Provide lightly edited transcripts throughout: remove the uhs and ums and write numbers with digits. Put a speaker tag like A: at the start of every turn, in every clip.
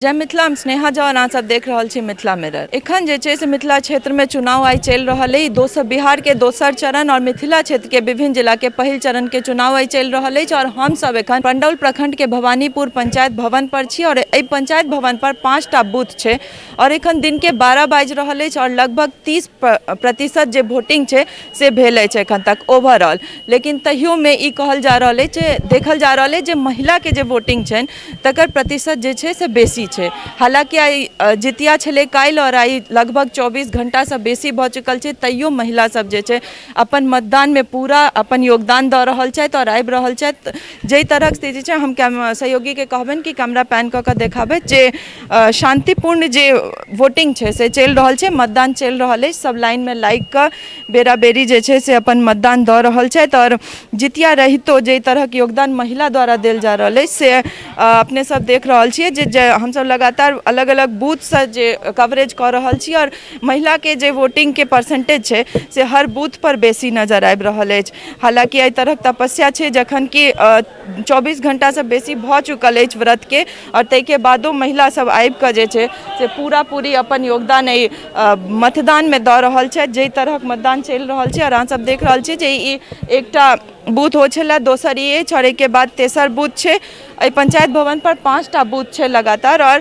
A: जय मिथिला, हम स्नेहा झा और अहाँ सब देख रहल छी मिथिला मिरर। एखन जे छै से मिथिला क्षेत्रमे चुनाव आइ चलि रहल अछि। दोसर बिहारके दोसर चरण और मिथिला क्षेत्रके विभिन्न जिलाके पहिल चरणके चुनाव आइ चलि रहल अछि और हम सब एखन पंडौल प्रखंडके भवानीपुर पंचायत भवन पर छी और एहि पंचायत भवन पर 5टा बूथ छै और एखन दिनके 12 बाजि रहल अछि और लगभग 30% जे वोटिंग छै से भेल अछि एखन तक ओवरऑल। लेकिन तहियोमे ई कहल जा रहल अछि, देखल जा रहल अछि जे महिलाके जे वोटिंग छनि तकर प्रतिशत जे छै से बेसी छै। हालाँकि आइ जितिया छलै काल्हि आओर आइ लगभग 24 घण्टासँ बेसी भऽ चुकल छै, तैयो महिला सब जे छै अपन मतदानमे पूरा अपन योगदान दऽ रहल छथि आओर आबि रहल छथि। जाहि तरहक स्थिति छै, हम सहयोगीके कहबनि कि कैमरा पैन कऽ कऽ देखाबथि जे शान्तिपूर्ण जे वोटिंग छै से चलि रहल छै, मतदान चलि रहल अछि। सब लाइनमे लागि कऽ बेरा बेरी जे छै से अपन मतदान दऽ रहल छथि आओर जितिया रहितो जाहि तरहक योगदान महिला द्वारा देल जा रहल अछि से अपने सब देख रहल छियै जे हमसब लगातार अलग अलग बूथसँ जे कवरेज कऽ रहल छी आओर महिलाके जे वोटिंगके परसेंटेज छै से हर बूथ पर बेसी नजर आबि रहल अछि। हालाँकि एहि तरहक तपस्या छै जखन कि 24 घण्टासँ बेसी भऽ चुकल अछि व्रतके आओर ताहिके बादो महिला सब आबिकऽ जे छै से पूरा पूरी अपन योगदान एहि मतदानमे दऽ रहल छथि। जाहि तरहक मतदान चलि रहल छै आओर अहाँ सब देख रहल छियै जे ई एकटा बूथ ओ छलै, दोसर ई अछि आओर एहिके बाद तेसर बूथ छै। एहि पंचायत भवन पर 5टा बूथ छै लगातार आओर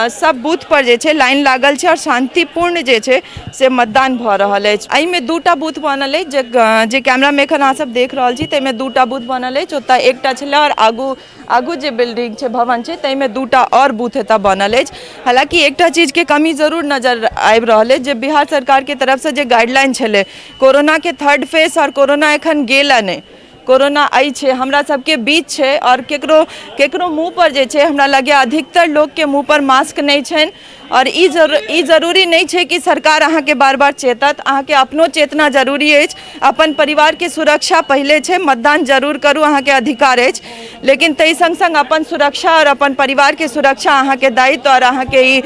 A: सब बूथ पर जे छै लाइन लागल छै आओर शान्तिपूर्ण जे छै से मतदान भऽ रहल अछि। एहिमे 2टा बूथ बनल अछि, जे कैमरामे एखन अहाँ सब देख रहल छी ताहिमे 2टा बूथ बनल अछि। ओतऽ एकटा छलै आओर आगू आगू जे बिल्डिंग छै, भवन छै, ताहिमे 2टा आओर बूथ एतऽ बनल अछि। हालाँकि एकटा चीजके कमी जरूर नजर आबि रहल अछि जे बिहार सरकारके तरफसँ जे गाइडलाइन छलै कोरोनाके थर्ड फेज, आओर कोरोना एखन गेल नहि, कोरोना अछि हमरा सबके बीच छै आओर केकरो केकरो मुँह पर जे छै, हमरा लगैए अधिकतर लोकके मुँह पर मास्क नहि छनि। आओर ई जरूरी नहि छै कि सरकार अहाँके बार बार चेतत, अहाँके अपनो चेतना जरूरी अछि। अपन परिवारके सुरक्षा पहिले छै। मतदान जरूर करू, अहाँके अधिकार अछि, लेकिन ताहि सङ्ग सङ्ग अपन सुरक्षा आओर अपन परिवारके सुरक्षा अहाँके दायित्व आओर अहाँके ई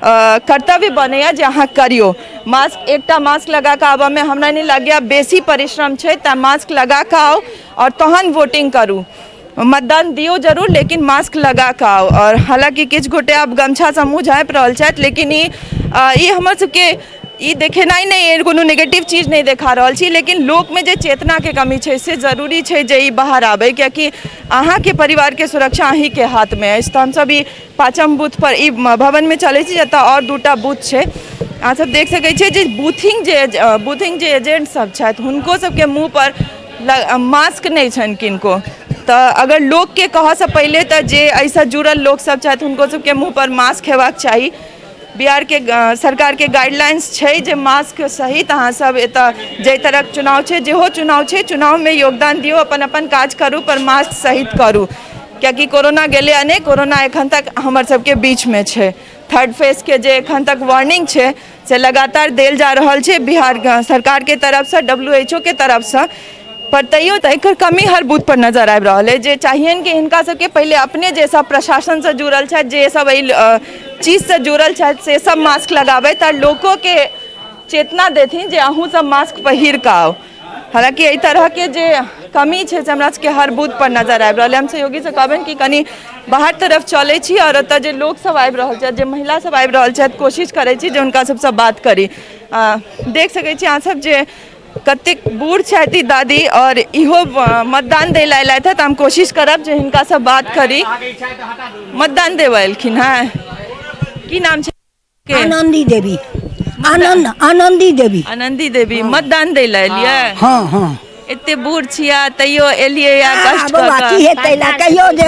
A: कर्तव्य बनैए जे अहाँ करियौ। मास्क, एकटा मास्क लगा कऽ आबऽमे हमरा नहि लगैए बेसी परिश्रम छै, तऽ मास्क लगा कऽ आउ आओर तहन वोटिंग करू। मतदान दियौ जरूर, लेकिन मास्क लगा कऽ आउ। आओर हालाँकि किछु गोटे आब गमछासँ मुँह झाँपि रहल छथि, लेकिन ई ई हमर सबके ई देखेनाइ नहि, कोनो नेगेटिव चीज नहि देखा रहल छी, लेकिन लोकमे जे चेतनाके कमी छै से जरूरी छै जे ई बाहर आबै, कियाकि अहाँके परिवारके सुरक्षा अहीँके हाथमे अछि। तऽ हमसब ई पाँचम बूथ पर ई भवनमे चलै छी जतऽ आओर 2टा बूथ छै। अहाँ सब देख सकै छियै जे बूथिंग जे एजेंट सब छथि हुनको सबके मुँह पर मास्क नहि छनि किनको। तऽ अगर लोकके कहऽसँ पहिले तऽ जे एहिसँ जुड़ल लोकसब छथि हुनको सबके मुँह पर मास्क हेबाक चाही। बिहारके सरकारके गाइडलाइंस छै जे मास्क सहित अहाँ सब एतऽ जाहि तरहक चुनाव छै, जेहो चुनाव छै, चुनावमे योगदान दियौ, अपन अपन काज करू, पर मास्क सहित करू, कियाकि कोरोना गेलै नहि, कोरोना एखन तक हमर सबके बीचमे छै। थर्ड फेजके जे एखन तक वार्निंग छै से लगातार देल जा रहल छै बिहार सरकारके तरफसँ, WHO के तरफसँ, पर तैयो तऽ एकर कमी हर बूथ पर नजर आबि रहल अछि। जे चाहियनि कि हिनका सबके पहिले अपने जे सब प्रशासनसँ जुड़ल छथि, जे सब एहि चीजसँ जुड़ल छथि से सब मास्क लगाबथि आओर लोकोके चेतना देथिन जे अहूँ सब मास्क पहिर कऽ आउ। हालाँकि एहि तरहके जे कमी छै से हमरा सबके हर बूथ पर नजर आबि रहल अछि। हम सहयोगीसँ कहबनि कि कनि बाहर तरफ चलै छी आओर ओतऽ जे लोकसब आबि रहल छथि, जे महिला सब आबि रहल छथि, कोशिश करै छी जे हुनका सबसँ बात करी। देख सकै छी अहाँ सब जे कतेक बूढ़ छथि ई दादी आओर इहो मतदान दै लए अयलथि हँ, तऽ हम कोशिश करब जे हिनकासँ बात करी। मतदान देबऽ एलखिन हँ। की नाम छै?
B: आनंदी देवी। आनंद आनंदी देवी।
A: आनंदी देवी मतदान दै लए एलियै?
B: हँ हँ।
A: एते बूढ़ छियै तैयो एलियै या कष्ट कऽ
B: बौआ
A: कऽ?
B: की हेतै ला कहियो जे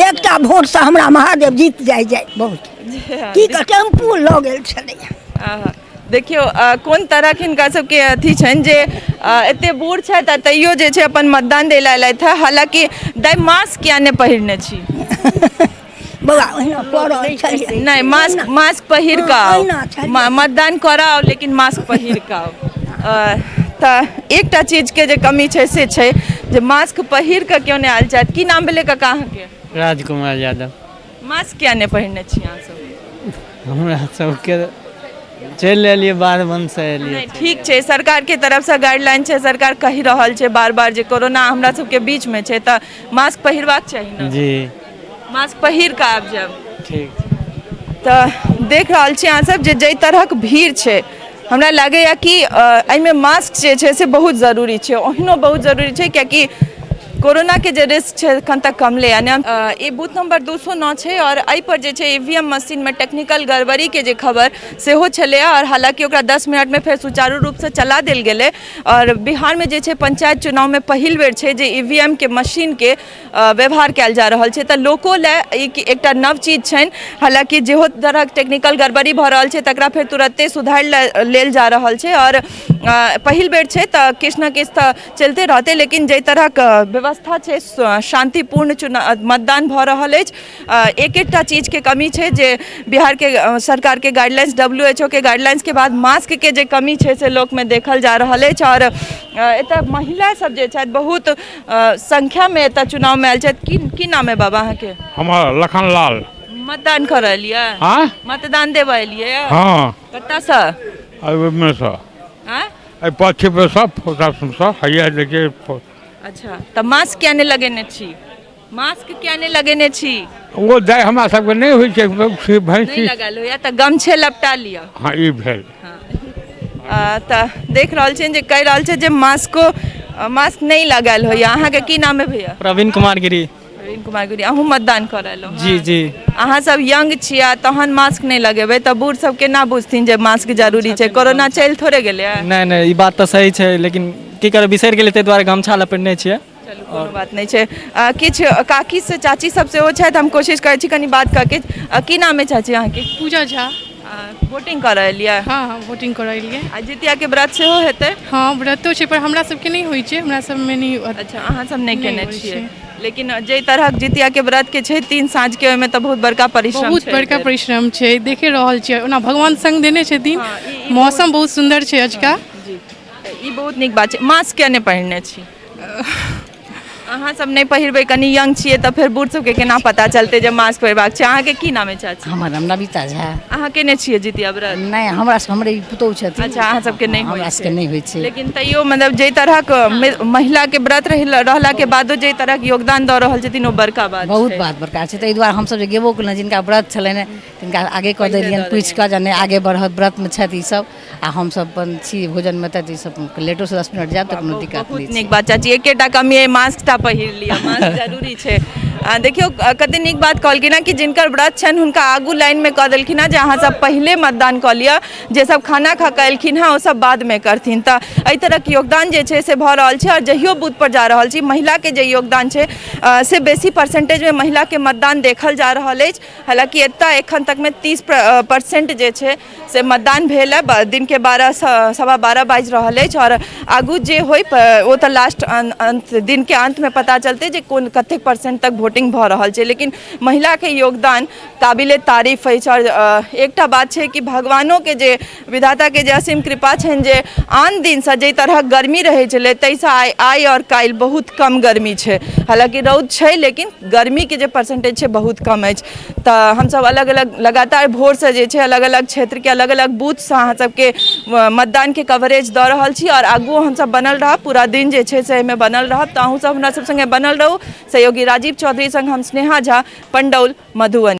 B: एकटा वोटसँ हमरा महादेव जीत जाइ जाइ बहुत की कह टेम्पू लऽ गेल छलैया।
A: आहा। देखियौ कोन तरहक हिनका सबके अथी छनि जे एते बूढ़ छथि आ तैयो जे छै अपन मतदान दै लए एलथि हँ। हालाँकि दाइ मास्क किया नहि पहिरने छी?
B: बौआ ओहिना पड़ल छलियै।
A: नहि, मास्क मास्क पहिर कऽ आउ,
B: ओहिना छलियै।
A: मतदान करऽ आउ लेकिन मास्क पहिर कऽ आउ। तऽ एकटा चीजके जे कमी छै से छै जे मास्क पहिर कऽ केओ नहि आयल छथि। की नाम भेलै काका अहाँके?
C: राजकुमार यादव।
A: मास्क किया नहि पहिरने छी अहाँ सब?
C: हमरा सबके चलि एलियै, बाध बनसँ एलियै।
A: नहि ठीक छै, सरकारके तरफसँ गाइडलाइन छै, सरकार कहि रहल छै बार बार जे कोरोना हमरा सबके बीचमे छै तऽ मास्क पहिरबाक चाही ने।
C: जी
A: मास्क पहिर कऽ आबि जायब।
C: ठीक छै।
A: तऽ देख रहल छी अहाँसभ जे जाहि तरहक भीड़ छै, हमरा लागैए कि एहिमे मास्क जे छै से बहुत जरूरी छै। ओहिनो बहुत जरूरी छै, कियाकि कोरोनाके जे रिस्क छै एखन तक कमलै। ई बूथ नंबर 209 छै आओर एहिपर जे छै ईवीएम मशीनमे टेक्निकल गड़बड़ीके जे खबर सेहो छलैए, आओर हालाँकि ओकरा 10 मिनटमे फेर सुचारू रूपसँ चला देल गेलै। आओर बिहारमे जे छै पंचायत चुनावमे पहिल बेर छै जे ईवीएमके मशीनके व्यवहार कयल जा रहल छै, तऽ लोको लए ई एकटा नव चीज छनि। हालाँकि जेहो तरहक टेक्निकल गड़बड़ी भऽ रहल छै, तकरा फेर तुरत्ते सुधारि लेल जा रहल छै। आओर पहिल बेर छै तऽ किछु ने किछु तऽ चलिते रहतै, लेकिन जाहि तरहक व्यवस्था छै, शान्तिपूर्ण चुनाव मतदान भऽ रहल अछि। एक एकटा चीजके कमी छै जे बिहारके सरकारके गाइडलाइंस, WHO के गाइडलाइंसके बाद मास्कके जे कमी छै से लोकमे देखल जा रहल अछि। आओर एतऽ महिला सब जे छथि, बहुत संख्यामे एतऽ चुनावमे आयल छथि। की की नाम है बाबा अहाँके?
D: हमर लखन लाल।
A: मतदान करऽ एलियै?
D: हाँ।
A: मतदान देबऽ एलियै?
D: हाँ।
A: कतऽसँ?
D: एहिमे सँ।
A: आँय?
D: एहि पच्छिमसँ, सँ हैया देखिए।
A: अच्छा, तऽ मास्क किया नहि लगेने छी? मास्क किया नहि लगेने छी?
D: ओ दाइ, हमरा सबके नहि होइ छै भैंसी।
A: नहि लगायल होइया तऽ गमछे लपटा लिअ।
D: हाँ, ई भेल।
A: तऽ देख रहल छियनि जे कहि रहल छै जे मास्को मास्क नहि लगायल होइया। अहाँके की नाम है भैया?
C: प्रवीण कुमार गिरी।
A: प्रवीण कुमार गिरी, अहूँ मतदान करऽ एलहुँ?
C: जी जी।
A: अहाँ सब यंग छियै आ तहन मास्क नहि लगेबै तऽ बूढ़ सब केना बुझथिन जे मास्क जरूरी छै? कोरोना चलि थोड़े गेलै?
C: नहि नहि, ई बात तऽ सही छै, लेकिन की करबै, बिसरि गेलियै, ताहि दुआरे गमछा लपेटने छियै।
A: चलू, कोनो बात नहि छै। किछु काकी से चाची सब सेहो छथि, हम कोशिश करै छी कनि बात करके। की नाम है चाची अहाँके?
E: पूजा झा।
A: वोटिंग करऽ एलियै?
E: हँ हँ, वोटिंग करऽ एलियै।
A: आ जितियाके व्रत सेहो हेतै?
E: हँ, व्रतो छै, पर हमरा सबके नहि होइ छै, हमरा सबमे नहि।
A: अच्छा, अहाँ सब नहि
E: नहि
A: केने
E: होइ
A: छियै?
E: छै।
A: लेकिन जाहि तरहक जितियाके व्रतके छै 3 साँझके, ओहिमे तऽ बहुत बड़का परिश्रम
E: बहुत
A: छै।
E: बड़का
A: एहि बेर।
E: परिश्रम छै, देखे रहल छियै। ओना भगवान संग देने छथिन।
A: हँ, ई
E: मौसम बहुत सुन्दर छै अजुका।
A: जी, ई बहुत नीक बात छै। मास्क किया नहि पहिरने छी? अहाँ सब नहि पहिरबै, कनि यंग छियै, तऽ फेर बूढ़ सबके केना पता चलतै जे मास्क पहिरबाक छै? अहाँके की नाम है चाची?
F: हमर नाम नविता झा।
A: अहाँ केने छियै जितिया व्रत?
F: नहि, हमरा सबके हमरे ई पुतोहु छथिन।
A: अच्छा, अहाँ सबके नहि होइ
F: हमरा
A: छै।
F: सबके नहि होइ छै।
A: लेकिन तैयो मतलब जाहि तरहक महिलाके व्रत रहलाके बादो जाहि तरहक योगदान दऽ रहल छथिन, ओ बड़का बात
F: बहुत
A: छै।
F: बात बड़का छै। ताहि दुआरे हमसब जे गेबो केलहुँ, जिनका व्रत छलनि तिनका आगे कऽ देलियनि पूछि कऽ जे नहि आगे बढ़त, व्रतमे छथि ईसब आ हमसब अपन छी भोजनमे, तऽ ईसब लेटोसँ 10 मिनट जायब तऽ कोनो दिक्कत
A: बहुत
F: नहि
A: नीक
F: छै।
A: बात चाची। एकेटा कमी अइ, मास्क टा पहिर लिअ, मास्क जरूरी छै। देखियौ, कते नीक बात कहलखिन हँ कि जिनकर व्रत छनि हुनका आगू लाइनमे कऽ देलखिन हँ जे अहाँ सब पहिले मतदान कऽ लिअ, जे सब खाना खा कऽ एलखिन हँ ओ सब बादमे करथिन। तऽ एहि तरहक योगदान जे छै से भऽ रहल छै। आओर जहियो बूथ पर जा रहल छी, महिलाके जे योगदान छै से बेसी परसेंटेजमे महिलाके मतदान देखल जा रहल अछि। हालाँकि एतऽ एखन तकमे 30% जे छै से मतदान भेल है। दिनके 12, 12:15 बाजि रहल अछि आओर आगू जे होइ ओ तऽ लास्ट अन्त दिनके अन्तमे पता चलतै जे कोन कतेक परसेंट तक वोटिंग भऽ रहल छै। लेकिन महिलाके योगदान काबिले तारीफ अछि। आओर एकटा बात छै कि भगवानोके जे विधाताके जे असीम कृपा छनि जे आन दिनसँ जाहि तरहक गर्मी रहै छलै, ताहिसँ आइ आइ आओर काल्हि बहुत कम गर्मी छै। हालाँकि रौद छै, लेकिन गर्मीके जे परसेंटेज छै बहुत कम अछि। तऽ हमसभ अलग अलग लगातार भोरसँ जे छै अलग अलग क्षेत्रके अलग अलग बूथसँ अहाँ सबके मतदानके कवरेज दऽ रहल छी आओर आगुओ हमसभ बनल रहब, पूरा दिन जे छै से एहिमे बनल रहब। तऽ अहूँ सब हमरा सब सङ्गे बनल रहू। सहयोगी राजीव चौधरी सङ्ग हम स्नेहा झा, पंडौल, मधुबनी।